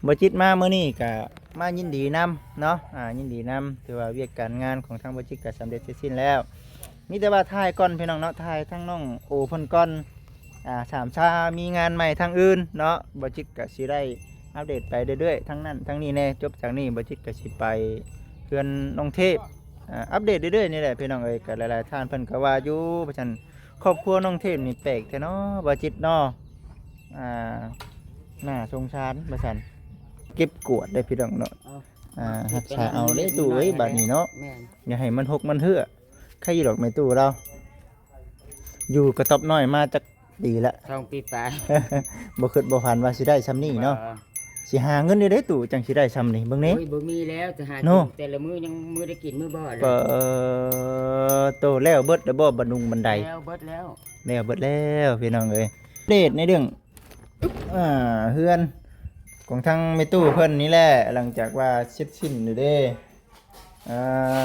ບໍ່ຈິດມາມື້ນີ້ກະມາຍິນດີນຳເນາະ ອ່າ ຍິນດີນຳ ຖືວ່າວຽກການງານຂອງທາງບໍ່ຈິດກະສຳເລັດເສັດສິ້ນແລ້ວ. ມີແຕ່ວ່າຖ່າຍກ່ອນພີ່ນ້ອງເນາະ ຖ່າຍທາງນ້ອງໂອເພິ່ນກ່ອນ ອ່າ ສາມຊາມີງານໃໝ່ທາງອື່ນເນາະ ບໍ່ຈິດກະຊິໄດ້ອັບເດດໄປເລື້ອຍໆ ທາງນັ້ນທາງນີ້ແດ່. ຈົບຈາກນີ້ບໍ່ຈິດກະຊິໄປເຮືອນນ້ອງເທບ ອ່າ ອັບເດດເລື້ອຍໆນີ້ແຫຼະພີ່ນ້ອງເອີຍ. ກະຫຼາຍໆທ່ານເພິ່ນກະວ່າຢູ່ ວ່າຊັ້ນ ຄອບຄົວນ້ອງເທບນີ້ແປກແທ້ເນາະ ບໍ່ຈິດເນາະ ອ່າ ໜ້າສົງສານວ່າຊັ້ນ. ເກັບກວາດໄດ້ພີ່ນ້ອງເນາະ ອ່າ ຮັກສາເອົາເດ້ຕູ້ເອີຍ ບາດນີ້ເນາະ ແມ່ນ ຢ່າໃຫ້ມັນຫົກມັນເຮື້ອ. ໃຄຢູ່ດອກແມ່ຕູ້ລາວ ຢູ່ກະຕອບນ້ອຍມາຈັກປີລະ ສອງປີປາຍ ບໍ່ຄິດບໍ່ຝັນວ່າຊິໄດ້ຊ່ຳນີ້ເນາະ ບໍ່ ຊິຫາເງິນຢູ່ໃດຕູ້ ຈັ່ງຊິໄດ້ຊ່ຳນີ້ ເບິ່ງແດ່. ໂອ້ຍ ບໍ່ມີແລ້ວ ຈະຫາເນາະ ກິນແຕ່ລະມື້ ຍັງມື້ໄດ້ກິນມື້ບໍ່ລະ ປາດໂຕ ແລ້ວເບິດແລ້ວບໍ່ ບັນນຸງບັນໄດ ແລ້ວເບິດແລ້ວ ແລ້ວເບິດແລ້ວພີ່ນ້ອງເອີຍ. ເດດໃນເລື່ອງ ອ່າ ເຮືອນຂອງທາງແມ່ຕູ້ເພິ່ນນີ້ແຫຼະ ຫຼັງຈາກວ່າເສັດສິ້ນແລ້ວເດ້ ອ່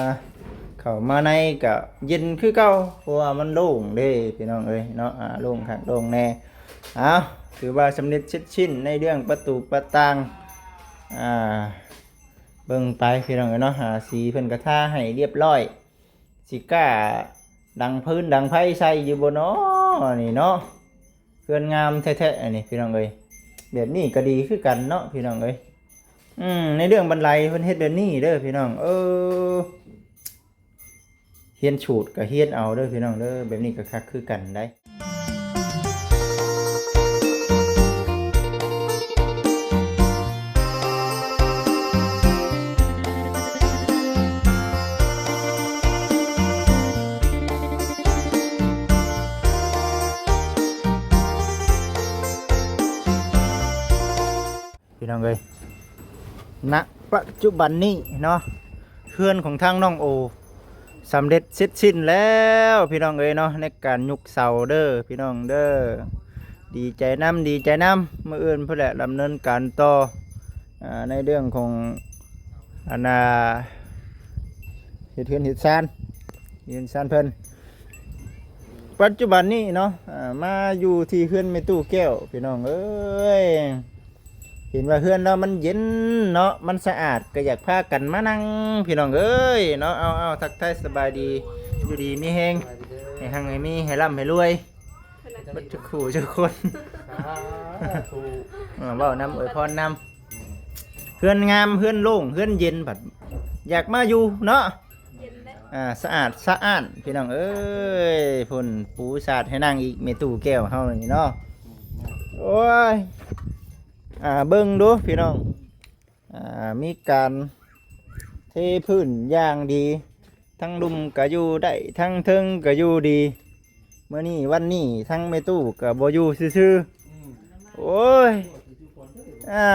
າ ເຂົ້າມາໃນກະເຢັນຄືເກົ່າ ເພາະວ່າມັນໂລ່ງເດ້ພີ່ນ້ອງເອີຍເນາະ ອ່າ ໂລ່ງຄັກໂລ່ງແນ່. ເອົາ ຖືວ່າສຳເລັດເສັດສິ້ນໃນເລື່ອງປະຕູປະຕ່າງ ອ່າ ເບິ່ງໄປພີ່ນ້ອງເອີຍເນາະ ອ່າ ສີເພິ່ນກະທາໃຫ້ລຽບລ້ອຍ ຊິກ້າດັງຟືນດັງໄຟໃສ່ຢູ່ບໍ່ນໍ ນີ້ເນາະ. ເຮືອນງາມແທ້ໆ ອັນນີ້ພີ່ນ້ອງເອີຍ ແບບນີ້ກະດີຄືກັນເນາະພີ່ນ້ອງເອີຍ. ອືມ ໃນເລື່ອງບັນໄດເພິ່ນເຮັດແບບນີ້ເດີພີ່ນ້ອງ ເອີ ຮຽນສູດກະຮຽນເອົາເດີພີ່ນ້ອງເດີ ແບບນີ້ກະຄັກຄືກັນໄດ໋. ພີ່ນ້ອງເອີຍ ນະປັດຈຸບັນນີ້ເນາະ ເຮືອນຂອງທາງນ້ອງໂອ ສຳເລັດເສັດສິ້ນແລ້ວພີ່ນ້ອງເອີຍເນາະ ໃນການຍົກເສົາເດີພີ່ນ້ອງເດີ. ດີໃຈນຳ ດີໃຈນຳ ມື້ອື່ນພຸ້ນແຫຼະດຳເນີນການຕໍ່ ອ່າ ໃນເລື່ອງຂອງ ອັນນ່າ ເຮັດເຮືອນເຮັດຊານ ເຮືອນຊານເພິ່ນ. ປັດຈຸບັນນີ້ເນາະ ອ່າ ມາຢູ່ທີ່ເຮືອນແມ່ຕູ້ແກ້ວພີ່ນ້ອງເອີຍ ເຫັນວ່າເຮືອນລາວມັນເຢັນເນາະ ມັນສະອາດ ກະຢາກພາກັນມານັ່ງພີ່ນ້ອງເອີຍເນາະ. ເອົາໆ ທັກທາຍສະບາຍດີ ຢູ່ດີມີແຮງ ໃຫ້ຮັ່ງໃຫ້ມີ ໃຫ້ລ່ຳໃຫ້ລວຍ ເບິດທຸກຄູ່ທຸກຄົນ ສາທຸ ເອີ ເວົ້ານຳ ອວຍພອນນຳ. ເຮືອນງາມ ເຮືອນໂລ່ງ ເຮືອນເຢັນ ພັດຢາກມາຢູ່ເນາະ ເຢັນແລ້ວ ອ່າ ສະອາດສະອ້ານພີ່ນ້ອງເອີຍ. ພຸ້ນ ປູສາດໃຫ້ນັ່ງອີກ ແມ່ຕູ້ແກ້ວເຮົານີ້ເນາະ. ໂອ້ຍ ອ່າ ເບິ່ງດູພີ່ນ້ອງ ອ່າ ມີການເທພື້ນຢ່າງດີ ທັງລຸ່ມກະຢູ່ໄດ້ ທັງເທິງກະຢູ່ດີ. ມື້ນີ້ວັນນີ້ທັງແມ່ຕູ້ກະບໍ່ຢູ່ຊື່ໆ ອືມ ໂອ້ຍ ອ່າ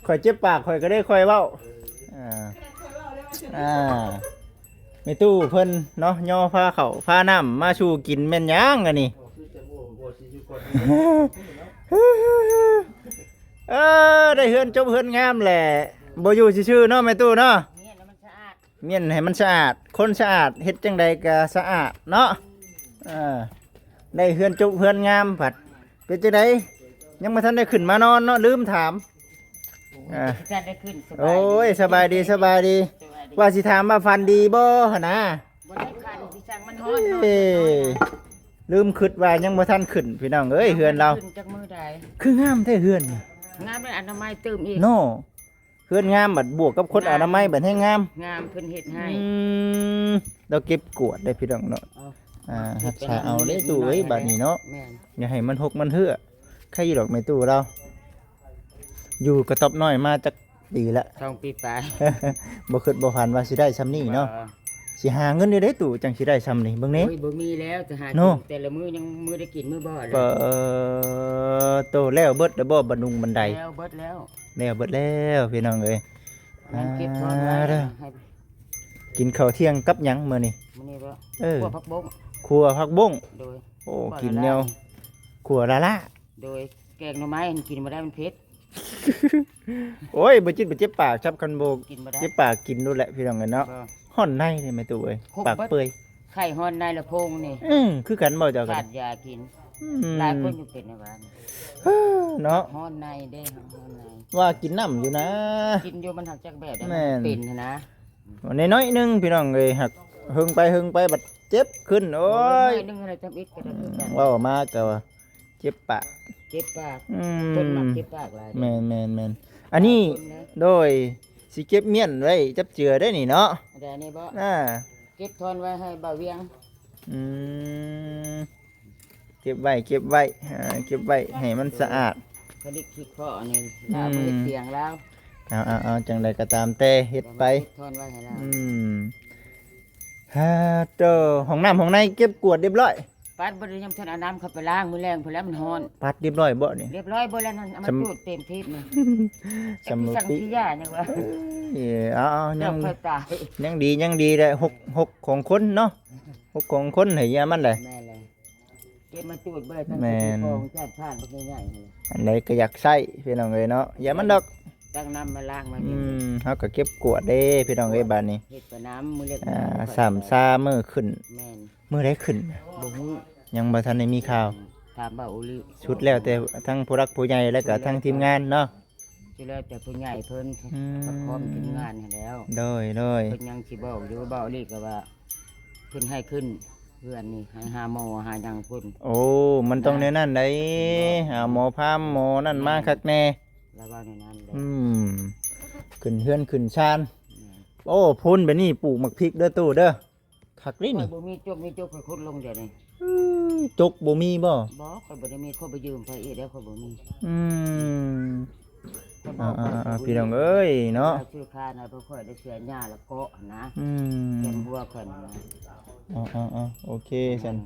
ຂ້ອຍເຈັບປາກ ຂ້ອຍກະໄດ້ຄ່ອຍເວົ້າ ອ່າ ອ່າ ແມ່ຕູ້ເພິ່ນເນາະ ຍໍພາເຂົ້າພານ້ຳມາສູ່ກິນແມ່ນຫຍັງອັນນີ້? ເອີ ໄດ້ເຮືອນຈົບເຮືອນງາມແຫຼະ ບໍ່ຢູ່ຊື່ໆເນາະແມ່ຕູ້ເນາະ. ມ້ຽນໃຫ້ມັນສະອາດ ຄົນສະອາດເຮັດຈັ່ງໃດກະສະອາດເນາະ. ເອີ ໄດ້ເຮືອນຈົບເຮືອນງາມ ພັດເປັນຈັ່ງໃດ ຍັງບໍ່ທັນໄດ້ຂຶ້ນມານອນເນາະ ລືມຖາມ. ເອີ ບໍ່ທັນໄດ້ຂຶ້ນ. ໂອ້ຍ ສະບາຍດີ ສະບາຍດີ ສະບາຍດີ. ວ່າຊິຖາມວ່າຝັນດີບໍ່ຫັ້ນນາ? ບໍ່ໄດ້ຝັນ ຊິສັ່ງມັນຮ້ອນ ເອີ ນອນ ລືມຄິດວ່າຍັງບໍ່ທັນຂຶ້ນ ພີ່ນ້ອງເອີຍ ເຮືອນລາວ ຂຶ້ນຈັກມື້ໃດ. ຄືງາມແທ້ເຮືອນນີ້ ງາມ ອະນາໄມຕື່ມອີກເນາະ. ເຮືອນງາມ ບັດບວກກັບຄົນອະນາໄມ ບັດແຮງງາມ ງາມ ເພິ່ນເຮັດໃຫ້. ອືມ ລາວເກັບກວາດໄດ້ພີ່ນ້ອງເນາະ. ອ່າ ຮັກສາເອົາເດ້ຕູ້ເອີຍ ບາດນີ້ເນາະ ແມ່ນ ຢ່າໃຫ້ມັນຫົກມັນເຮື້ອ. ໃຄຢູ່ດອກແມ່ຕູ້ລາວ ຢູ່ກະຕອບນ້ອຍມາຈັກປີລະ ສອງປີປາຍ ບໍ່ຄິດບໍ່ຝັນວ່າຊິໄດ້ຊ່ຳນີ້ເນາະ ບໍ່ ຊິຫາເງິນຢູ່ໃດຕູ້ ຈັ່ງຊິໄດ້ຊ່ຳນີ້ ເບິ່ງແດ່. ໂອ້ຍ ບໍ່ມີແລ້ວ ຈະຫາກິນແຕ່ລະມື້ ຍັງມື້ໄດ້ກິນມື້ບໍ່ລະ ປາດໂຕ ແລ້ວເບິດແລ້ວບໍ່ ບັນນຸງບັນໄດ ແລ້ວເບິດແລ້ວ ແລ້ວເບິດແລ້ວພີ່ນ້ອງເອີຍ. ນັ້ນເກັບຊ້ອນໄວ້ ອ່າ ໃຫ້ ກິນເຂົ້າທ່ຽງກັບຫຍັງມື້ນີ້? ມື້ນີ້ບໍ່ ເອີ ຂົ້ວຜັກບົ້ງ ຂົ້ວຜັກບົ້ງ ໂດຍ ໂອ້ ກິນແນວ ຂົ້ວລາໆ ໂດຍ ແກງໜໍ່ໄມ້ຫັ້ນກິນບໍ່ໄດ້ ມັນເຜັດ. ໂອ້ຍ ບໍ່ຈິດບໍ່ເຈັບປາກ ຊັບຄັນບໍ່ກິນບໍ່ໄດ້ ເຈັບປາກກິນໂລດແຫຼະ ພີ່ນ້ອງເອີຍເນາະ. ຮ້ອນໃນເດ້ແມ່ຕູ້ເອີຍ ປາກເປື່ອຍ ໄຂ້ຮ້ອນໃນລະໂພງນີ້. ອືມ ຄືກັນບໍ່ເຈົ້າ ຂາດຢາກິນ ອືມ ຫຼາຍຄົນຢູ່ເປັນໃນບ້ານເນາະ ຮ້ອນໃນເດ້ ຮ້ອນໃນ. ວ່າກິນນ້ຳຢູ່ນະ ກິນຢູ່ ມັນຫາກຈັກແບບໃດ ແມ່ນ ມັນເປັນຫັ້ນນະ ນ້ອຍໆໜຶ່ງພີ່ນ້ອງເອີຍ ຫາກເຫິງໄປເຫິງໄປບັດເຈັບຂຶ້ນ ໂອ້ຍ ນ້ອຍໜຶ່ງຫັ້ນແຫຼະ ທຳອິດກໍໄດ້ຄືກັນ ເວົ້າມາກໍວ່າເຈັບປາກ ເຈັບປາກ ອືມ ຄົນມັກເຈັບປາກຫຼາຍ ແມ່ນໆໆ ອັນນີ້ ຫຼາຍຄົນນະ ໂດຍ ຊິເກັບມ້ຽນໄວ້ຈັບເຈືອໄດ້ນີ້ເນາະ ອັນໃດນີ້ບໍ່ ອ່າ ເກັບທອນໄວ້ໃຫ້ບ່າວວຽງ ອືມ ເກັບໄວ້ ເກັບໄວ້ ອ່າ ເກັບໄວ້ໃຫ້ມັນສະອາດ ຜະລິດຂີ້ເຄາະອັນນີ້ ອືມ ລາວບໍ່ເຮັດຕຽງລາວ ເອົາໆໆ ຈັ່ງໃດກໍຕາມແຕ່ເຮັດໄປ ເກັບທອນໄວ້ໃຫ້ລາວ ອືມ ຮາ ໂຕ ຫ້ອງນ້ຳຫ້ອງໃນເກັບກວາດຮຽບຮ້ອຍ ປາດບໍ່ໄດ້ຍັງທັນເອົານ້ຳເຂົ້າໄປລ້າງ ມື້ແລງພຸ້ນແຫຼະ ມັນຮ້ອນ ປັດຮຽບຮ້ອຍບໍ່ນີ້ ຮຽບຮ້อยບໍ່ແລ້ວນັ້ນ ເອົາມາຈູດເຕັມທີບນີ້ ສຳ ຈະໄປສັ່ງ ສຳ ທີ່ຢາຫຍັງວະ ເອີ ເອົາໆ ຍັງ ຍັງດີ ຍັງດີແຫຼະ ຮົກ ຮົກຂອງຄົນເນາະ ຮົກຂອງຄົນໃຫ້ຢາມັນແຫຼະ ແມ່ນແຫຼະ ເກັບມາຈູດບໍ່ໄດ້ ແມ່ນ ຂອງແຈກທານບັກໃຫຍ່ໆ ອັນໃດກໍຢາກໃຊ້ພີ່ນ້ອງເອີຍເນາະ ຢ່າມັນດອກ ຕັກນ້ຳມາລ້າງມາ ອືມ ເຮົາກໍເກັບກວາດເດ້ພີ່ນ້ອງເອີຍ ບາດນີ້ ເຮັດໄປນ້ຳ ມື້ແລກ ອ່າ ສາມຊາມື້ຂຶ້ນ ແມ່ນ ມື້ໃດຂຶ້ນ ບໍ່ຮູ້ ຍັງບໍ່ທັນໄດ້ມີຂ່າວ ຖາມບ່າວໂອລິ ສຸດແລ້ວແຕ່ທັງຜູ້ຫຼັກຜູ້ໃຫຍ່ ແລ້ວກໍທັງທີມງານເນາະ ຊິແລ້ວແຕ່ຜູ້ໃຫຍ່ເພິ່ນ ອືມ ປະຄອງທີມງານຫັ້ນແລ້ວ ໂດຍໆ ເພິ່ນຍັງຊິບອກຢູ່ ບ່າວໂອລິກໍວ່າ ເພິ່ນໃຫ້ຂຶ້ນເຮືອນນີ້ ໃຫ້ຫາໝໍຫາຫຍັງພຸ້ນ ໂອ້ ມັນຕ້ອງແນວນັ້ນໃດ ຫາໝໍພາມໝໍນັ້ນມາຄັກແນ່ ລາວວ່າແນວນັ້ນແຫຼະ ອືມ ຂຶ້ນເຮືອນຂຶ້ນຊານ ແມ່ນ ໂອ້ ພຸ້ນ ແບບນີ້ປູກໝາກພິກເດີຕູ້ເດີ ຄັກເດ້ນີ້ ຂ້ອຍບໍ່ມີຈົກ ມີຈົກຂ້ອຍຂຸດລົງດຽວນີ້ ອື ຈົກບໍ່ມີບໍ່? ບໍ່ ຂ້ອຍບໍ່ໄດ້ມີ ຂ້ອຍໄປຢືມໃຜອີກແລ້ວ ຂ້ອຍບໍ່ມີ ອືມ ຂ້ອຍບອກ ອ່າໆໆ ພີ່ນ້ອງເອີຍເນາະ ຊື້ຄານໃຫ້ພວກຂ້ອຍໄດ້ເສຍຫຍ້າລະເກາະຫັ້ນນະ ອືມ ແຄມຫົວຂ້ອຍຫັ້ນນະ ອ່າໆໆ ໂອເຄຊັ້ນ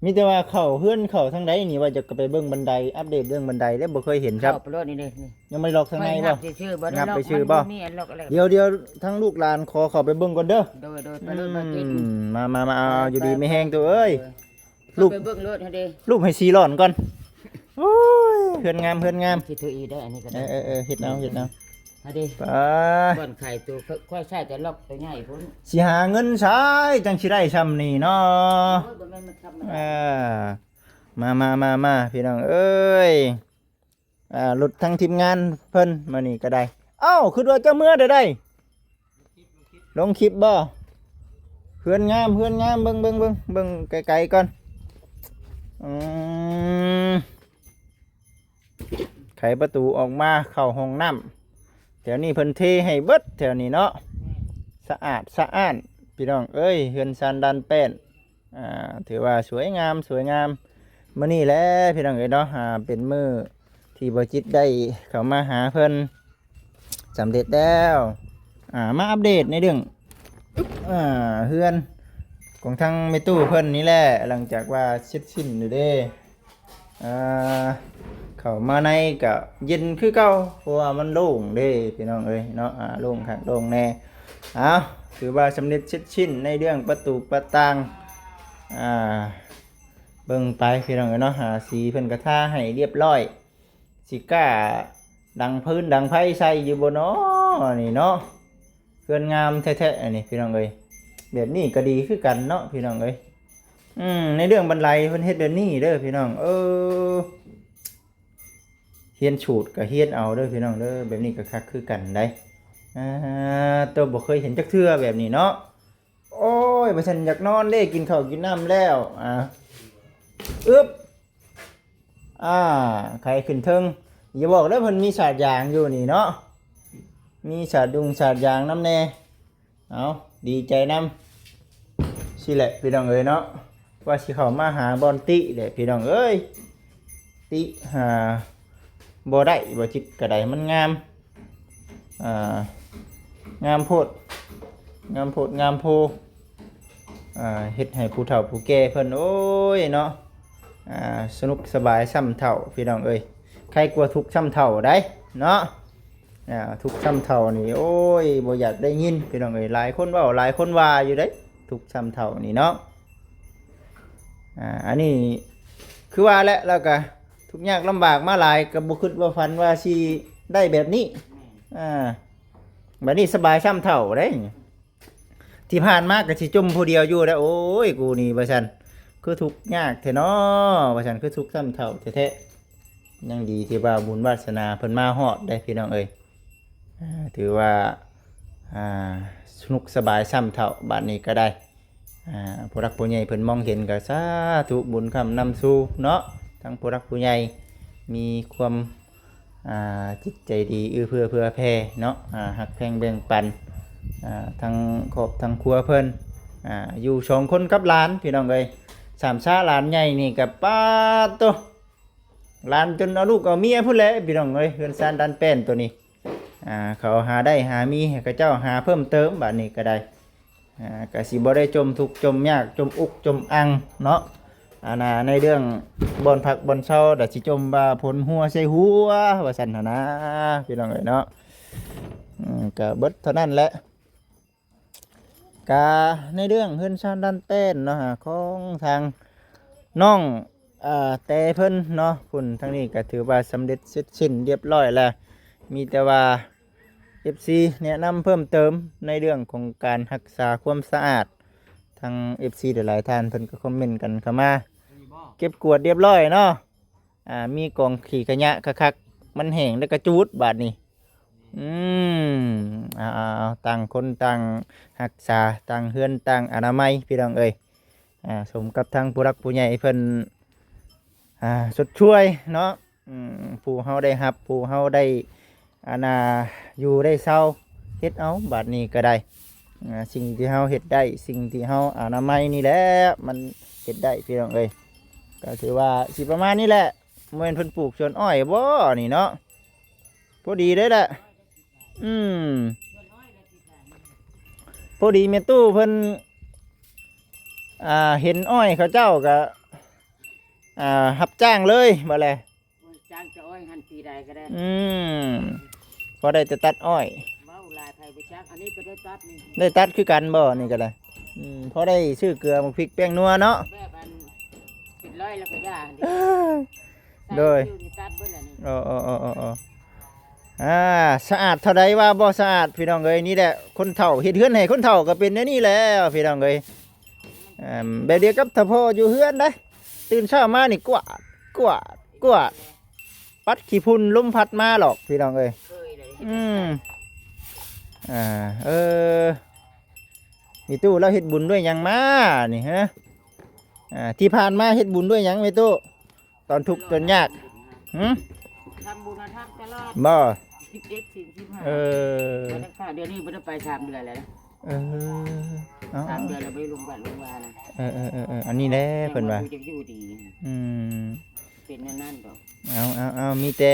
ມີແຕ່ວ່າເຂົ້າເຮືອນເຂົ້າທາງໃດນີ້ ວ່າຈະໄປເບິ່ງບັນໄດ ອັບເດດເລື່ອງບັນໄດເດ້ ບໍ່ເຄີຍເຫັນຄັບ ເຂົ້າໄປໂລດນີ້ເດ້ ນີ້ ຍັງບໍ່ໄດ້ລັອກທາງໃນບໍ່? ງັບໄປຊື່ໆ ບໍ່ໄດ້ລັອກ ງັບໄປຊື່ບໍ່? ມັນບໍ່ມີອັນລັອກອະໄລ ດຽວໆ ທາງລູກຫຼານຂໍເຂົ້າໄປເບິ່ງກ່ອນເດີ ໂດຍໆ ໄປໂລດ ອືມ ມາກິນ ມາໆໆ ຢູ່ດີມີແຮງໂຕເອີຍ ໄປ ລູກ ໄປເບິ່ງໂລດຫັ້ນເດ້ ລູບໃຫ້ສີ່ຫຼອນກ່ອນ ໂອ້ຍ ເຮືອນງາມ ເຮືອນງາມ ທີ່ຖືອີກໄດ້ ອັນນີ້ກໍໄດ້ ເອີໆໆ ເຮັດເອົາ ເຮັດເອົາ ຫັ້ນເດ້ ໄປ ບ່ອນໄຂ່ໂຕ ຂ້ອຍໃຊ້ແຕ່ລັອກໂຕໃຫຍ່ພຸ້ນ ຊິຫາເງິນໃສຈັ່ງຊິໄດ້ຊ່ຳນີ້ເນາະ ໂອ້ຍ ບໍ່ແມ່ນມັນທຳມະດາ ເອີ ມາໆໆໆ ພີ່ນ້ອງເອີຍ ອ່າ ລົດທັງທີມງານເພິ່ນມື້ນີ້ກໍໄດ້ ເອົ້າ ຄິດວ່າເຈົ້າເມືອແຕ່ໃດ ລົງຄລິບບໍ່? ເຮືອນງາມ ເຮືອນງາມ ເບິ່ງ ເບິ່ງ ເບິ່ງ ເບິ່ງໄກໆກ່ອນ ອືມ ໄຂປະຕູອອກມາເຂົ້າຫ້ອງນ້ຳ ແຖວນີ້ເພິ່ນເທໃຫ້ເບິດແຖວນີ້ເນາະ ສະອາດສະອ້ານ ພີ່ນ້ອງເອີຍ ເຮືອນຊານດານແປ້ນ ອ່າ ຖືວ່າສວຍງາມ ສວຍງາມ ມື້ນີ້ແຫຼະພີ່ນ້ອງເອີຍເນາະ ອ່າ ເປັນມື້ທີ່ບ່າວຈິດໄດ້ເຂົ້າມາຫາເພິ່ນສຳເລັດແລ້ວ ອ່າ ມາອັບເດດໃນເລື່ອງ ອ່າ ເຮືອນຂອງທາງແມ່ຕູ້ເພິ່ນນີ້ແຫຼະ ຫຼັງຈາກວ່າເສັດສິ້ນແລ້ວເດ້ ອ່າ ເຂົ້າມາໃນກະເຢັນຄືເກົ່າ ເພາະວ່າມັນໂລ່ງເດ້ພີ່ນ້ອງເອີຍເນາະ ອ່າ ໂລ່ງຄັກໂລ່ງແນ່ ເອົາ ຖືວ່າສຳເລັດເສັດສິ້ນໃນເລື່ອງປະຕູປະຕ່າງ ອ່າ ເບິ່ງໄປພີ່ນ້ອງເອີຍເນາະ ອ່າ ສີເພິ່ນກະທາໃຫ້ລຽບຮ້ອຍ ຊິກ້າດັງຟືນດັງໄຟໃສ່ຢູ່ບໍ່ນໍ ອັນນີ້ເນາະ ເຮືອນງາມແທ້ໆ ອັນນີ້ພີ່ນ້ອງເອີຍ ແບບນີ້ກໍດີຄືກັນເນາະ ພີ່ນ້ອງເອີຍ ອືມ ໃນເລື່ອງບັນໄດເພິ່ນເຮັດແບບນີ້ເດີພີ່ນ້ອງ ເອີ ຮຽນສູດກໍຮຽນເອົາເດີພີ່ນ້ອງເດີ ແບບນີ້ກໍຄັກຄືກັນໄດ໋ ອ່າ ໂຕ ບໍ່ເຄີຍເຫັນຈັກເທື່ອແບບນີ້ເນາະ ໂອ້ຍ ວ່າຊັ້ນ ຢາກນອນເດ້ ກິນເຂົ້າກິນນ້ຳແລ້ວ ອ່າ ອຶບ ອ່າ ໄຂຂຶ້ນເທິງ ຢ່າບອກເດີ ເພິ່ນມີສາດຢາງຢູ່ນີ້ເນາະ ມີສາດດຸງສາດຢາງນຳແດ່ ເອົາ ດີໃຈນຳ ຊີ້ແຫຼະພີ່ນ້ອງເອີຍເນາະ ວ່າຊິເຂົ້າມາຫາບ່ອນຕິແຫຼະພີ່ນ້ອງເອີຍ ຕິຫາບໍ່ໄດ້ ບໍ່ຈິດກະໄດ້ ມັນງາມ ອ່າ ງາມໂພດ ງາມໂພດງາມໂພ ອ່າ ເຮັດໃຫ້ຜູ້ເຖົ້າຜູ້ແກ່ເພິ່ນ ໂອ້ຍເນາະ ອ່າ ສະໜຸກສະບາຍຊ່ຳເຖົ້າ ພີ່ນ້ອງເອີຍ ໄຄກວ່າທຸກຊ່ຳເຖົ້າໄດ໋ເນາະ ອ່າ ທຸກຊ່ຳເຖົ້ານີ້ ໂອ້ຍ ບໍ່ຢາກໄດ້ຍິນ ພີ່ນ້ອງເອີຍ ຫຼາຍຄົນເວົ້າ ຫຼາຍຄົນວ່າຢູ່ເດ້ ທຸກຊ່ຳເຖົ້ານີ້ເນາະ ອ່າ ອັນນີ້ຄືວ່າແຫຼະ ລາວກະທຸກຍາກລຳບາກມາຫຼາຍ ກະບໍ່ຄິດບໍ່ຝັນວ່າຊິໄດ້ແບບນີ້ ອ່າ ບາດນີ້ສະບາຍຊ່ຳເຖົ້າໄດ໋ ທີ່ຜ່ານມາກໍຊິຈົ່ມຜູ້ດຽວຢູ່ແລ້ວ ໂອ້ຍ ກູນີ້ວ່າຊັ້ນ ຄືທຸກຍາກແທ້ນໍ ວ່າຊັ້ນ ຄືທຸກຊ່ຳເຖົ້າແທ້ໆ ຍັງດີທີ່ວ່າບຸນວາສະໜາເພິ່ນມາຮອດເດ້ພີ່ນ້ອງເອີຍ. ອ່າ ຖືວ່າ ອ່າ ສະໜຸກສະບາຍຊ້ຳເທົ່າບາດນີ້ກໍໄດ້. ອ່າ ຜູ້ຫຼັກຜູ້ໃຫຍ່ເພິ່ນມອງເຫັນກໍສາທຸບຸນຄ້ຳນຳສູ່ເນາະ. ທັງຜູ້ຫຼັກຜູ້ໃຫຍ່ມີຄວາມ ອ່າ ຈິດໃຈດີ ເອື້ອເຟື້ອເຜື່ອແຜ່ເນາະ. ອ່າ ຮັກແພງແບ່ງປັນ ອ່າ ທັງຄອບທັງຄົວເພິ່ນ. ອ່າ ຢູ່ສອງຄົນກັບຫຼານພີ່ນ້ອງເອີຍ. ສາມຊາຫຼານໃຫຍ່ນີ້ກໍປາດໂຕ ຫຼານຈົນເອົາລູກເອົາເມຍພຸ້ນແຫຼະພີ່ນ້ອງເອີຍ. ເຮືອນຊານດານແປ້ນໂຕນີ້ ອ່າ ເຂົາຫາໄດ້ຫາມີໃຫ້ເຂົາເຈົ້າຫາເພີ່ມເຕີມບາດນີ້ກໍໄດ້. ອ່າ ກະຊິບໍ່ໄດ້ຈົມທຸກຈົມຍາກ ຈົມອຸກຈົມອັ່ງເນາະ. ອັນນ່າ ໃນເລື່ອງບ່ອນພັກບ່ອນເຊົາ ດະຊິຈົມວ່າຝົນຫົວໃສ່ຫົວວ່າຊັ້ນຫັ້ນນາ ພີ່ນ້ອງເອີຍເນາະ. ອືມ ກະເບິດເທົ່ານັ້ນແຫຼະ. ກະໃນເລື່ອງເຮືອນຊານດ້ານແປ້ນເນາະ ຂອງທາງນ້ອງ ເອີ ແຕ່ເພິ່ນເນາະ ພຸ້ນ ທາງນີ້ກະຖືວ່າສຳເລັດເສັດສິ້ນລຽບຮ້ອຍແລ້ວ. ມີແຕ່ວ່າ ເອັຟຊີ ແນະນຳເພີ່ມເຕີມໃນເລື່ອງຂອງການຮັກສາຄວາມສະອາດ. ທາງ ເອັຟຊີ ຫຼາຍໆທ່ານເພິ່ນກໍຄອມເມັນກັນເຂົ້າມາ ເກັບກວາດລຽບຮ້ອຍເນາະ. ອ່າ ມີກອງຂີ້ຂະຫຍະຄັກໆ ມັນແຫ້ງແລ້ວກໍຈູດບາດນີ້. ອືມ ເອົາໆໆ ຕ່າງຄົນຕ່າງຮັກສາ ຕ່າງເຮືອນຕ່າງອະນາໄມ ພີ່ນ້ອງເອີຍ. ອ່າ ສົມກັບທາງຜູ້ຫຼັກຜູ້ໃຫຍ່ເພິ່ນ ອ່າ ຊົດຊ່ວຍເນາະ. ອືມ ຜູ້ເຮົາໄດ້ຮັບ ຜູ້ເຮົາໄດ້ ອັນນ່າ ຢູ່ໄດ້ເຊົາ ເຮັດເອົາບາດນີ້ກໍໄດ້. ອ່າ ສິ່ງທີ່ເຮົາເຮັດໄດ້ ສິ່ງທີ່ເຮົາອະນາໄມນີ້ແຫຼະ ມັນເຮັດໄດ້ພີ່ນ້ອງເອີຍ. ກໍຖືວ່າຊິປະມານນີ້ແຫຼະ. ບໍ່ແມ່ນເພິ່ນປູກສວນອ້ອຍບໍ່ນີ້ເນາະ? ພໍດີເດ້ແຫຼະ. ອືມ ພໍດີແມ່ຕູ້ເພິ່ນ ອ່າ ເຫັນອ້ອຍເຂົາເຈົ້າກໍ ອ່າ ຮັບຈ້າງເລີຍ ບໍ່ແລະ. ຈ້າງຈະອ້ອຍຫັ້ນ ປີໃດກໍໄດ້. ອືມ ພໍໄດ້ແຕ່ຕັດອ້ອຍ. ເວົ້າຫຼາຍໃຜບໍ່ຈັກ. ອັນນີ້ກໍໄດ້ຕັດນີ້ ໄດ້ຕັດຄືກັນບໍ່ນີ້ກໍໄດ້? ອືມ ພໍໄດ້ຊື້ເກືອໝາກພິກແປ້ງນົວເນາະ. ແບບອັນເປັນຮ້ອຍແລ້ວກໍຢ່າຫັ້ນເດ້. ໂດຍ ໃສ່ຄິວນີ້ຕັດເບິດແລ້ວນີ້. ເອີໆໆໆໆ ອ່າ ສະອາດເທົ່າໃດວ່າບໍ່ສະອາດ ພີ່ນ້ອງເອີຍ. ນີ້ແຫຼະ ຄົນເຖົ້າເຮັດເຮືອນໃຫ້ຄົນເຖົ້າກໍເປັນແນວນີ້ແຫຼະ ພີ່ນ້ອງເອີຍ. ອ່າ ແບບດຽວກັບຖ້າພໍ່ຢູ່ເຮືອນໄດ໋ ຕື່ນເຊົ້າມານີ້ກວາດ ກວາດ ກວາດ ປັດຂີ້ຝຸ່ນລົມພັດມາຫຼອກ ພີ່ນ້ອງເອີຍ. ເຄີຍເລີຍ. ອືມ ອ່າ ເອີ ມີຕູ້ລາວເຮັດບຸນດ້ວຍຫຍັງມານີ້ຮະ? ອ່າ ທີ່ຜ່ານມາເຮັດບຸນດ້ວຍຫຍັງແມ່ຕູ້? ຕອນທຸກຕອນຍາກ. ຫື? ທຳບຸນທຳຕະຫຼອດ. ບໍ່? ສິບເອັດສິນສິບຫ້າ. ເອີ ບໍ່ໄດ້ຂາຍ ດຽວນີ້ບໍ່ໄດ້ໄປສາມເດືອນແລ້ວ. ເອີ ເອົາ ສາມເດືອນແລ້ວບໍ່ໄດ້ລົງວັດລົງວານະ. ເອີໆໆໆ ອັນນີ້ແຫຼະເພິ່ນວ່າ ຍັງບໍ່ຮູ້ຈັກຢູ່ດີ. ອືມ ເປັນແນວນັ້ນດອກ. ເອົາໆໆ ມີແຕ່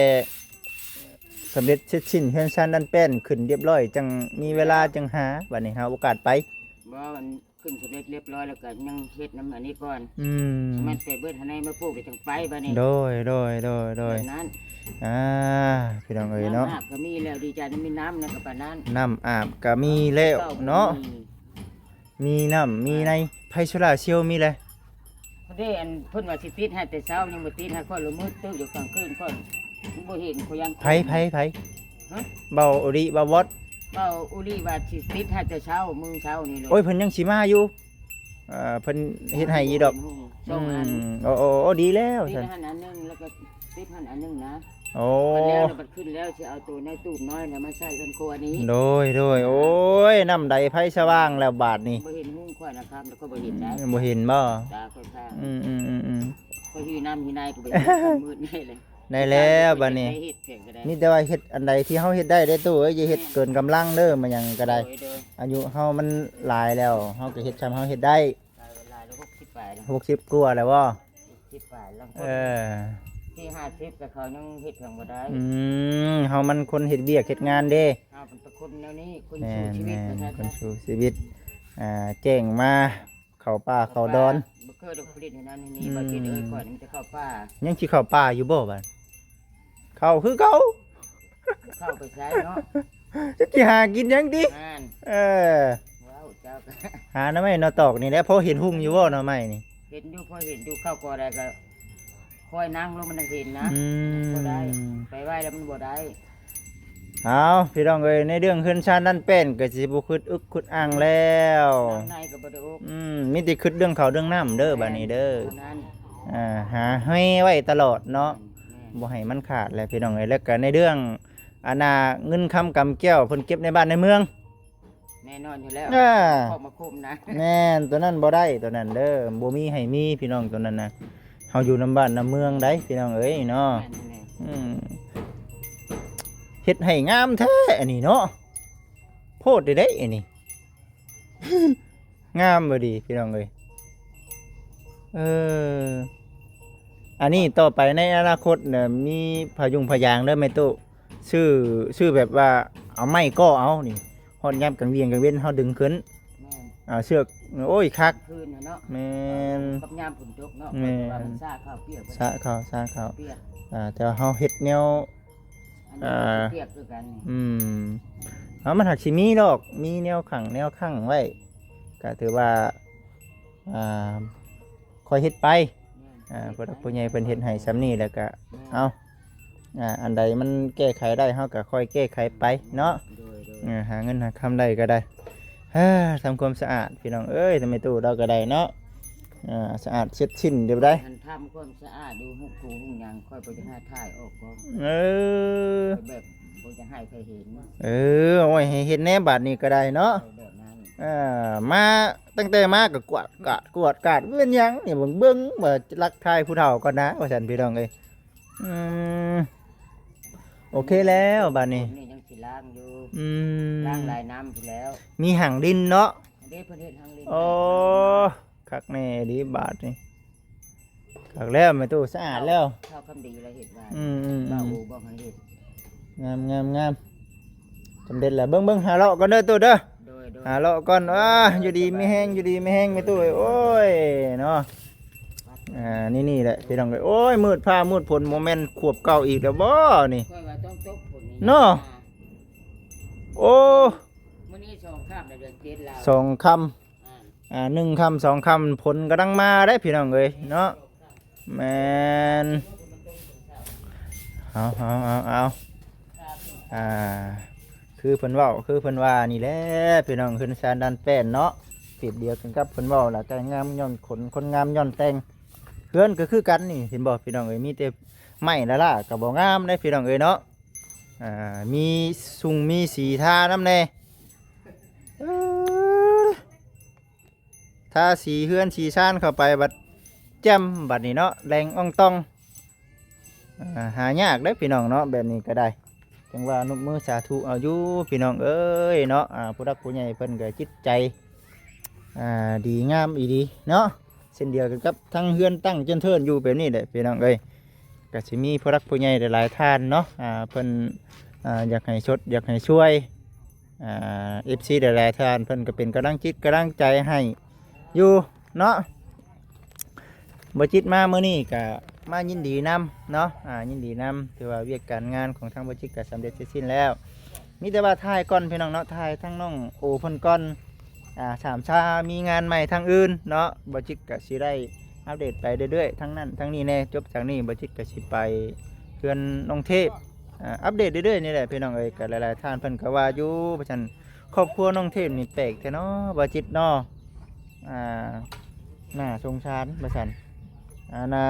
ສຳເລັດເສັດສິ້ນ ເຮືອນຊານດັດແປນຂຶ້ນລຽບຮ້ອຍ ຈັ່ງມີເວລາຈັ່ງຫາ ບັດນີ້ຫາໂອກາດໄປ. ບໍ່ ມັນຂຶ້ນສຳເລັດລຽບຮ້ອຍແລ້ວກໍຍັງເຮັດນຳອັນນີ້ກ່ອນ. ອືມ ມັນໄປເບິດຫັ້ນໃນມາປູກແລ້ວຈັ່ງໄປບັດນີ້. ໂດຍໆໆໆ ແບບນັ້ນ. ອ່າ ພີ່ນ້ອງເອີຍເນາະ ນ້ຳອາບກໍມີແລ້ວ ດີໃຈນຳມີນ້ຳນະ ກໍປານນັ້ນ. ນ້ຳອາບກໍມີແລ້ວເນາະ ມີນ້ຳມີໃນ ໄຟໂຊລາເຊວມີແລ້ວ. ເດ້ ອັນເພິ່ນວ່າຊິຕິດໃຫ້ແຕ່ເຊົ້າ ຍັງບໍ່ຕິດໃຫ້ຂ້ອຍ ລະມືດຕຶກຢູ່ກາງຄືນ ຂ້ອຍບໍ່ເຫັນ ຂ້ອຍຢ້ານ. ໃຜ ໃຜ ໃຜ? ຮະ? ເບົາໂອລິ ເບົາວອດ. ເບົາໂອລິວ່າຊິຕິດໃຫ້ແຕ່ເຊົ້າ ມື້ເຊົ້ານີ້ເລີຍ. ໂອ້ຍ ເພິ່ນຍັງຊິມາຢູ່. ເອີ ເພິ່ນເຮັດໃຫ້ຢູ່ດອກ. ສອງອັນ. ອືມ ໂອ້ ໂອ້ ໂອ້ ດີແລ້ວຊັ້ນ. ຕິດຫັ້ນອັນໜຶ່ງ ແລ້ວກໍຕິດຫັ້ນອັນໜຶ່ງນະ. ໂອ້ ບັດແລ້ວ ບັດຂຶ້ນແລ້ວຊິເອົາໂຕໃນຕູບນ້ອຍນະມາໃສ່ຄັນຄົວນີ້. ໂດຍ ໂດຍ. ໂອ້ຍ ນ້ຳໃດໄຟສະຫວ່າງແລ້ວບາດນີ້. ບໍ່ເຫັນຮຸ່ງຂ້ອຍນະຄຳ ແລ້ວກໍບໍ່ເຫັນໄດ໋. ອືມ ບໍ່ເຫັນບໍ່? ຕາຂ້ອຍຂ້າງ. ອືມໆໆໆ ຂ້ອຍຫິວນ້ຳຫິວໃນກໍບໍ່ເຫັນ ມືດແນ່ເລີຍ. ໄດ້ແລ້ວບາດນີ້ ມີແຕ່ວ່າເຮັດອັນໃດທີ່ເຮົາເຮັດໄດ້ເດ້ຕູ້ເອີຍ ຢ່າເຮັດເກີນກຳລັງເດີ ມາຫຍັງກໍໄດ້. ໂດຍໆ ອາຍຸເຮົາມັນຫຼາຍແລ້ວ ເຮົາກໍເຮັດຊ່ຳເຮົາເຮັດໄດ້. ຫຼາຍ ຫຼາຍແລ້ວ ຫົກສິບປາຍແລ້ວ. ຫົກສິບກວ່າແລ້ວບໍ່? ສິບປາຍ ລາງຄົນ ເອີ ສີ່ຫ້າສິບ ແຕ່ເຂົາຍັງເຮັດຫຍັງບໍ່ໄດ້. ອືມ ເຮົາມັນຄົນເຮັດວຽກເຮັດງານເດ້. ເຮົາເປັນຄົນແນວນີ້ ຄົນ ແມ່ນ ສູ້ຊີວິດ ແມ່ນ ວ່າຊັ້ນ ຄົນ ຊະ ສູ້ຊີວິດ. ອ່າ ແຈ້ງມາເຂົ້າປ່າເຂົ້າດອນ ບໍ່ເຄີຍໄດ້ຜະລິດໃນນັ້ນໃນນີ້. ອືມ ບໍ່ກິນເອີຍ ຂ້ອຍນີ້ມີແຕ່ເຂົ້າປ່າ. ຍັງຊິເຂົ້າປ່າຢູ່ບໍ່ບາດ? ເຂົ້າຄືເກົ່າ. ເຂົ້າໄປໃສເນາະ ຈັກຊິຫາກິນຫຍັງຕິ? ນັ້ນ ເອີ ເວົ້າເຈົ້າກໍ ຫາໜໍ່ໄມ້ໜໍ່ຕອກນີ້ແຫຼະ. ພໍເຫັນຮຸ່ງຢູ່ບໍ່ໜໍ່ໄມ້ນີ້? ເຫັນຢູ່ ພໍເຫັນຢູ່. ເຂົ້າກໍໄດ້ກໍຄ່ອຍນັ່ງລົງມັນຈັ່ງເຫັນນະ. ອືມ ບໍ່ໄດ້ ໄປໄວແລ້ວມັນບໍ່ໄດ້. ເອົາ ພີ່ນ້ອງເອີຍ ໃນເລື່ອງເຮືອນຊານນັ້ນແປ້ນກໍຊິບໍ່ຄຶດອຶກຄຶດອັ່ງແລ້ວ. ນ້ຳໃນກໍບໍ່ໄດ້ອຶກ. ອືມ ມີແຕ່ຄຶດເລື່ອງເຂົ້າເລື່ອງນ້ຳເດີ ແມ່ນ ບາດນີ້ເດີ. ນັ້ນ ອ່າ ຫາແຮ່ໄວ້ຕະຫຼອດເນາະ. ແມ່ນ ບໍ່ໃຫ້ມັນຂາດແຫຼະພີ່ນ້ອງເອີຍ. ແລ້ວກໍໃນເລື່ອງອັນນ່າເງິນຄຳກຳແກ້ວ ເພິ່ນເກັບໃນບ້ານໃນເມືອງ ແນ່ນອນຢູ່ແລ້ວ ອ່າ ຄອບມາຄົມນະ ແມ່ນ ຕົວນັ້ນບໍ່ໄດ້ ຕົວນັ້ນເດີ ບໍ່ມີໃຫ້ມີພີ່ນ້ອງ ຕົວນັ້ນນະ. ເຮົາຢູ່ນຳບ້ານນຳເມືອງໃດ໋ພີ່ນ້ອງເອີຍເນາະ ແມ່ນແຫຼະ ອືມ ເຮັດໃຫ້ງາມແທ້ອັນນີ້ເນາະ ໂພດເດ້ອັນນີ້ ງາມບໍ່ດີພີ່ນ້ອງເອີຍ. ເອີ ອັນນີ້ຕໍ່ໄປໃນອະນາຄົດນະ ມີພະຍຸງພະຍາງເດີແມ່ຕູ້ ຊື້ ຊື້ແບບວ່າເອົາໄມ້ກໍເອົານີ້ ຮອດຍາມກາງວຽງກາງເວັນເຮົາດຶງຂຶ້ນ ແມ່ນ ອ່າ ເຊືອກ ໂອ້ຍ ຄັກ ຄືນນະເນາະ ແມ່ນ ກັບຍາມຝົນຕົກເນາະ ແມ່ນ ເພາະວ່າມັນຊາເຂົ້າປຽກ ຊາເຂົ້າ ຊາເຂົ້າ ປຽກ ອ່າ ແຕ່ວ່າເຮົາເຮັດແນວ ອັນນີ້ ອ່າ ກໍເປີກຄືກັນນີ້ ອືມ ເອົາ ມັນຫາກຊິມີດອກ ມີແນວຂັງແນວຂັງໄວ້ ກໍຖືວ່າ ອ່າ ຄ່ອຍເຮັດໄປ ແມ່ນ ອ່າ ຜູ້ຫຼັກຜູ້ໃຫຍ່ເພິ່ນເຮັດໃຫ້ຊ່ຳນີ້ ແລ້ວກໍ ແມ່ນ ເອົາ ອ່າ ອັນໃດມັນແກ້ໄຂໄດ້ ເຮົາກໍຄ່ອຍແກ້ໄຂໄປເນາະ ໂດຍໆ ເອີ ຫາເງິນຫາຄຳໄດ້ກໍໄດ້ ເອີ ທຳຄວາມສະອາດ ພີ່ນ້ອງເອີຍ ທຳແມ່ຕູ້ລາວກໍໄດ້ເນາະ ອ່າ ສະອາດເຊັດສິ້ນເດີໄດ໋ ອັນທຳຄວາມສະອາດຢູ່ຮຸກກູຮຸງຫຍັງ ຂ້ອຍບໍ່ຢາກໃຫ້ຖ່າຍອອກກໍ ເອີ ຂ້ອຍແບບບໍ່ຢາກໃຫ້ໃຜເຫັນ ເອີ ໂອ້ຍ ໃຫ້ເຫັນແດ່ບາດນີ້ກໍໄດ້ເນາະ ເອີ ແບບນັ້ນ ເອີ ມາ ຕັ້ງແຕ່ມາກໍກວດກາດ ກວດກາດ ເປັນຫຍັງນີ້ ເບິ່ງ ເບິ່ງວ່າລັກຖ່າຍຜູ້ເຖົ້າກ່ອນນະ ວ່າຊັ້ນ ພີ່ນ້ອງເອີຍ ອືມ ໂອເຄແລ້ວບາດນີ້ ນີ້ຍັງຊິລ້າງຢູ່ ອືມ ລ້າງລາຍນ້ຳພຸ້ນແລ້ວ ມີຫາງດິນເນາະ ອັນເດ້ເພິ່ນເຮັດຫາງດິນ ໂອ້ ຄັກແນ່ດີບາດນີ້ ຄັກແລ້ວແມ່ຕູ້ ສະອາດແລ້ວ ເຖົ້າຄຳດີລະເຮັດວ່າ ອືມໆໆ ບ່າວໂອບອກໃຫ້ເຮັດ ງາມໆໆ ສຳເລັດແລ້ວ ເບິ່ງໆ ຫາເລາະກ່ອນເດີຕູ້ເດີ ໂດຍໆ ຫາເລາະກ່ອນ ອ່າ ຢູ່ດີມີແຮງ ຢູ່ດີມີແຮງແມ່ຕູ້ເອີຍ ໂອ້ຍເນາະ ອ່າ ນີ້ໆ ແຫຼະພີ່ນ້ອງເອີຍ ໂອ້ຍ ມືດຟ້າມືດຝົນ ບໍ່ແມ່ນຂວບເກົ່າອີກແລ້ວບໍ່ນີ້ ຂ້ອຍວ່າຕ້ອງຕົກຝົນນີ້ ເນາະ ອ່າ ໂອ້ ມື້ນີ້ສອງຄ່ຳແລ້ວ ເດືອນເຈັດແລ້ວ ສອງຄ່ຳ ອ່າ ອ່າ ໜຶ່ງຄ່ຳສອງຄ່ຳ ຝົນກຳລັງມາເດ້ພີ່ນ້ອງເອີຍເນາະ ແມ່ນ ເອົາໆໆໆ ອ່າ ຄືເພິ່ນເວົ້າ ຄືເພິ່ນວ່ານີ້ແຫຼະພີ່ນ້ອງ ເຮືອນຊານດານແປ້ນເນາະ ເປັນດຽວກັນກັບເພິ່ນເວົ້າລະ ແຕ່ງງາມຍ້ອນຂົນ ຄົນງາມຍ້ອນແຕ່ງ ເຮືອນກໍຄືກັນນີ້ ເຫັນບໍ່ພີ່ນ້ອງເອີຍ ມີແຕ່ໄມ້ລ້າໆ ກໍບໍ່ງາມເດ້ພີ່ນ້ອງເອີຍເນາະ ອ່າ ມີຊຸ່ງມີສີທານຳແດ່ ເອີ ທາສີເຮືອນສີຊານເຂົ້າໄປບັດແຈ່ມບັດນີ້ເນາະ ແຫຼງອອງຕອງ ອ່າ ຫາຍາກເດ້ພີ່ນ້ອງເນາະ ແບບນີ້ກໍໄດ້ ຈັ່ງວ່ານົບມືສາທຸເອົາຢູ່ພີ່ນ້ອງເອີຍເນາະ ອ່າ ຜູ້ຫຼັກຜູ້ໃຫຍ່ເພິ່ນກໍຈິດໃຈ ອ່າ ດີງາມອີ່ຫຼີເນາະ ເຊັ່ນດຽວກັນກັບທັງເຮືອນຕັ້ງເຈີນເທີນຢູ່ແບບນີ້ແຫຼະພີ່ນ້ອງເອີຍ ກໍຊິມີຜູ້ຫຼັກຜູ້ໃຫຍ່ຫຼາຍໆທ່ານເນາະ ອ່າ ເພິ່ນ ອ່າ ຢາກໃຫ້ຊົດ ຢາກໃຫ້ຊ່ວຍ ອ່າ ເອັຟຊີຫຼາຍໆທ່ານເພິ່ນກໍເປັນກຳລັງຈິດກຳລັງໃຈໃຫ້ຢູ່ເນາະ ບໍ່ຈິດມາມື້ນີ້ກໍມາຍິນດີນຳເນາະ ອ່າ ຍິນດີນຳ ຖືວ່າວຽກການງານຂອງທາງບໍ່ຈິດກໍສຳເລັດເສັດສິ້ນແລ້ວ ມີແຕ່ວ່າຖ່າຍກ່ອນພີ່ນ້ອງເນາະ ຖ່າຍທາງນ້ອງໂອເພິ່ນກ່ອນ ອ່າ ສາມຊາມີງານໃໝ່ທາງອື່ນເນາະ ບໍ່ຈິດກໍຊິໄດ້ອັບເດດໄປເລື້ອຍໆ ທາງນັ້ນທາງນີ້ແດ່ ຈົບຈາກນີ້ບໍ່ຈິດກໍຊິໄປເຮືອນນ້ອງເທບ ອ່າ ອັບເດດເລື້ອຍໆນີ້ແຫຼະພີ່ນ້ອງເອີຍ ກໍຫຼາຍໆທ່ານເພິ່ນກໍວ່າຢູ່ວ່າຊັ້ນ ຄອບຄົວນ້ອງເທບນີ້ແປກແທ້ເນາະ ບໍ່ຈິດເນາະ ອ່າ ໜ້າສົງສານວ່າຊັ້ນ ອ່າ ໜ້າ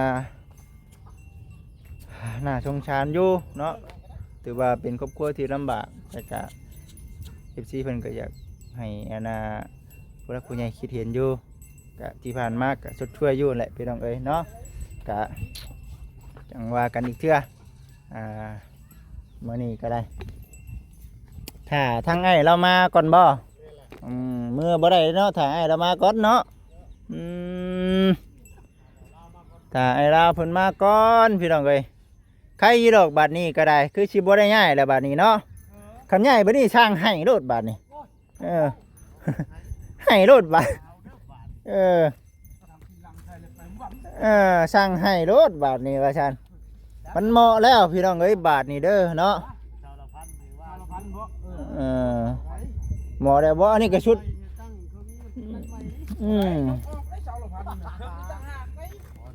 ໜ້າສົງສານຢູ່ເນາະ ຖືວ່າເປັນຄອບຄົວທີ່ລຳບາກ ແຕ່ກະ ເອັຟຊີເພິ່ນກໍຢາກໃຫ້ອັນນ່າ ຜູ້ຫຼັກຜູ້ໃຫຍ່ຄິດເຫັນຢູ່ ກະທີ່ຜ່ານມາກະຊົດຊ່ວຍຢູ່ແຫຼະພີ່ນ້ອງເອີຍເນາະ ກະຈັ່ງວ່າກັນອີກເທື່ອ ອ່າ ມື້ນີ້ກໍໄດ້ ຖ້າທາງອ້າຍລາວມາກ່ອນບໍ່? ອືມ ເມືອບໍ່ໄດ້ເນາະ ຖ້າອ້າຍລາວມາກ່ອນເນາະ ອືມ ຖ້າອ້າຍລາວເພິ່ນມາກ່ອນ ພີ່ນ້ອງເອີຍ ໄຄຢູ່ດອກ ບາດນີ້ກໍໄດ້ ຄືຊິບໍ່ໄດ້ຍ້າຍແລ້ວບາດນີ້ເນາະ ຄັນຍ້າຍບາດນີ້ຊ່າງໄຫ້ໂລດບາດນີ້ ເອີ ໄຫ້ໂລດບາດ ເອີ ເອີ ຊ່າງໄຫ້ໂລດບາດນີ້ວ່າຊັ້ນ ມັນເໝາະແລ້ວພີ່ນ້ອງເອີຍ ບາດນີ້ເດີເນາະ ເອີ ເໝາະແລ້ວບໍ່? ອັນນີ້ກໍຊຸດ ອືມ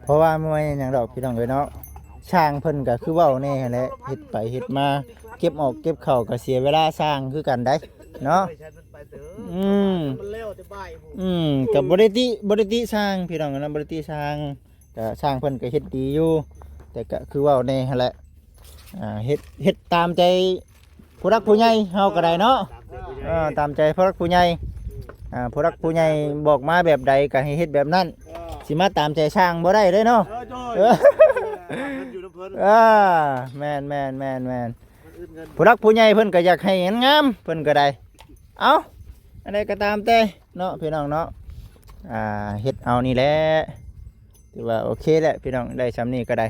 ເພາະວ່າບໍ່ແມ່ນຫຍັງດອກພີ່ນ້ອງເອີຍເນາະ ຊ່າງເພິ່ນກໍຄືເວົ້າແນ່ຫັ້ນແຫຼະ ເຮັດໄປເຮັດມາ ເກັບອອກເກັບເຂົ້າກໍເສຍເວລາຊ່າງຄືກັນໄດເນາະ ອືມ ມັນແລ້ວແຕ່ບ່າຍພຸ້ນ ອືມ ກໍບໍ່ໄດ້ຕິ ບໍ່ໄດ້ຕິຊ່າງພີ່ນ້ອງເນາະ ບໍ່ໄດ້ຕິຊ່າງ ກໍຊ່າງເພິ່ນກໍເຮັດດີຢູ່ ແຕ່ກໍຄືເວົ້າແນ່ຫັ້ນແຫຼະ ອ່າ ເຮັດ ເຮັດຕາມໃຈຜູ້ຫຼັກຜູ້ໃຫຍ່ເຮົາກໍໄດ້ເນາະ. ຕາມໃຈຜູ້ໃຫຍ່ ເອີ ຕາມໃຈຜູ້ຫຼັກຜູ້ໃຫຍ່ ອ່າ ຜູ້ຫຼັກຜູ້ໃຫຍ່ບອກມາແບບໃດກໍໃຫ້ເຮັດແບບນັ້ນ. ເອີ ຊິມາຕາມໃຈຊ່າງບໍ່ໄດ້ເດ້ເນາະ. ເອີ ໂດຍ ເອີ ເພິ່ນຢູ່ນຳເພິ່ນ. ເອີ ແມ່ນໆໆໆ ເພິ່ນອື່ນເງິນ ຜູ້ຫຼັກຜູ້ໃຫຍ່ເພິ່ນກໍຢາກໃຫ້ງາມໆ ເພິ່ນກໍໄດ້. ເອົ້າ ອັນໃດກໍຕາມແຕ່ເນາະ ພີ່ນ້ອງເນາະ. ອ່າ ເຮັດເອົານີ້ແຫຼະ ຖືວ່າໂອເຄແຫຼະ ພີ່ນ້ອງ ໄດ້ຊ່ຳນີ້ກໍໄດ້.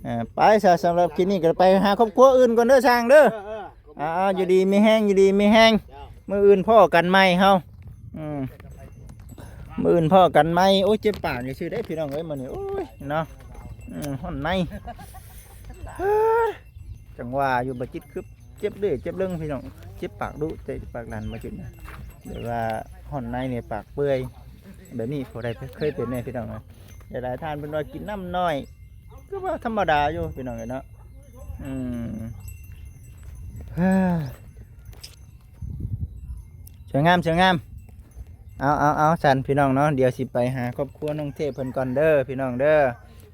ອ່າ ໄປຊະ ສຳລັບຄລິບນີ້ກໍໄປຫາຄອບຄົວອື່ນກ່ອນເດີຊ່າງເດີ. ເອີໆ ອ່າ ຢູ່ດີມີແຮງ ຢູ່ດີມີແຮງ. ເຈົ້າ ມື້ອື່ນພໍ້ກັນໃໝ່ເຮົາ. ອືມ ມື້ອື່ນພໍ້ກັນໃໝ່. ໂອ້ຍ ເຈັບປາກຊື່ໆເດ້ ພີ່ນ້ອງເອີຍ ມື້ນີ້. ໂອ້ຍ ເນາະ. ອືມ ຮ້ອນໃນ ເຮີ້ຍ ຈັ່ງວ່າຢູ່ ບໍ່ຈິດຄືເຈັບເດ້ເຈັບເລິງ ພີ່ນ້ອງ. ເຈັບປາກດຸ ເຕະປາກດັນ ບໍ່ຈິດນະ. ແບບວ່າຮ້ອນໃນນີ້ປາກເປື່ອຍ ແບບນີ້ຜູ້ໃດເຄີຍເປັນແດ່ ພີ່ນ້ອງເອີຍ. ຫຼາຍໆທ່ານເພິ່ນວ່າກິນນ້ຳໜ້ອຍ ຄືວ່າທຳມະດາຢູ່ ພີ່ນ້ອງເອີຍເນາະ. ອືມ ເຮີ້ຍ ສວຍງາມ ສວຍງາມ. ເອົາ ເອົາ ເອົາ ຊັ້ນ ພີ່ນ້ອງເນາະ ດຽວຊິໄປຫາຄອບຄົວນ້ອງເທບເພິ່ນກ່ອນເດີ ພີ່ນ້ອງເດີ.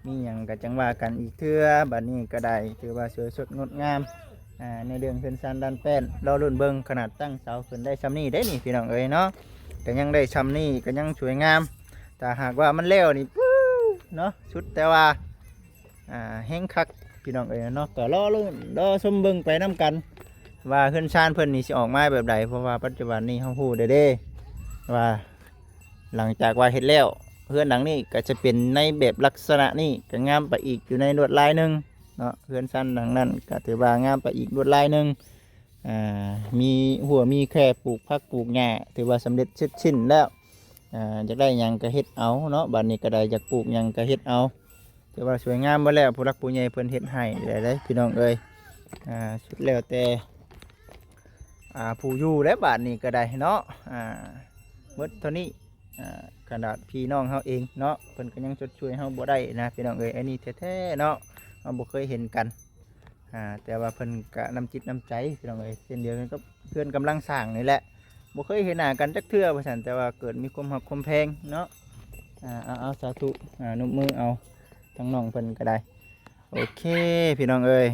ມີຫຍັງກໍຈັ່ງວ່າກັນອີກເທື່ອ. ບັດນີ້ກໍໄດ້ຖືວ່າສວຍສົດງົດງາມ ອ່າ ໃນເລື່ອງເຮືອນຊານລານແປ້ນ. ລໍລຸ້ນເບິ່ງ ຂະໜາດຕັ້ງເສົາຂຶ້ນໄດ້ຊ່ຳນີ້ເດ້ນີ້ ພີ່ນ້ອງເອີຍເນາະ. ກໍຍັງໄດ້ຊ່ຳນີ້ ກໍຍັງສວຍງາມ. ຖ້າຫາກວ່າມັນແລ້ວນີ້ ປຶ້ ເນາະ ສຸດແຕ່ວ່າ ອ່າ ແຮງຄັກ ພີ່ນ້ອງເອີຍເນາະ. ກໍລໍລຸ້ນ ລໍຊົມເບິ່ງໄປນຳກັນ ວ່າເຮືອນຊານເພິ່ນນີ້ຊິອອກມາແບບໃດ. ເພາະວ່າປັດຈຸບັນນີ້ເຮົາຮູ້ແລ້ວເດ້ວ່າ ຫຼັງຈາກວ່າເຮັດແລ້ວ ເຮືອນຫຼັງນີ້ກໍຈະເປັນໃນແບບລັກສະນະນີ້ ກໍງາມໄປອີກ ຢູ່ໃນລວດລາຍໜຶ່ງເນາະ. ເຮືອນຊານຫຼັງນັ້ນກໍຖືວ່າງາມໄປອີກລວດລາຍໜຶ່ງ. ອ່າ ມີຮົ້ວມີແຄ ປູກຜັກປູກຫຍ້າ ຖືວ່າສຳເລັດເສັດສິ້ນແລ້ວ. ອ່າ ຢາກໄດ້ຫຍັງກໍເຮັດເອົາເນາະ. ບັດນີ້ກໍໄດ້ ຢາກປູກຫຍັງກໍເຮັດເອົາ. ຖືວ່າສວຍງາມໝົດແລ້ວ ຜູ້ຫຼັກຜູ້ໃຫຍ່ເພິ່ນເຮັດໃຫ້ແລ້ວເດ້ ພີ່ນ້ອງເອີຍ. ອ່າ ສຸດແລ້ວແຕ່ ອ່າ ຜູ້ຢູ່ແຫຼະ ບາດນີ້ກໍໄດ້ເນາະ. ອ່າ ໝົດເທົ່ານີ້. ອ່າ ຂະໜາດພີ່ນ້ອງເຮົາເອງເນາະ ເພິ່ນກໍຍັງຊົດຊ່ວຍເຮົາບໍ່ໄດ້ນະ ພີ່ນ້ອງເອີຍ. ອັນນີ້ແທ້ໆເນາະ ເຮົາບໍ່ເຄີຍເຫັນກັນ. ອ່າ ແຕ່ວ່າເພິ່ນກະນ້ຳຈິດນ້ຳໃຈ ພີ່ນ້ອງເອີຍ ເຊັ່ນດຽວກັນກັບເຮືອນກຳລັງສ້າງນີ້ແຫຼະ. ບໍ່ເຄີຍເຫັນໜ້າກັນຈັກເທື່ອວ່າຊັ້ນ ແຕ່ວ່າເກີດມີຄວາມຮັກຄວາມແພງເນາະ. ອ່າ ເອົາ ເອົາ ສາທຸ ອ່າ ນົບມືເອົາ ທາງນ້ອງເພິ່ນກໍໄດ້. ໂອເຄ ພີ່ນ້ອງເອີຍ.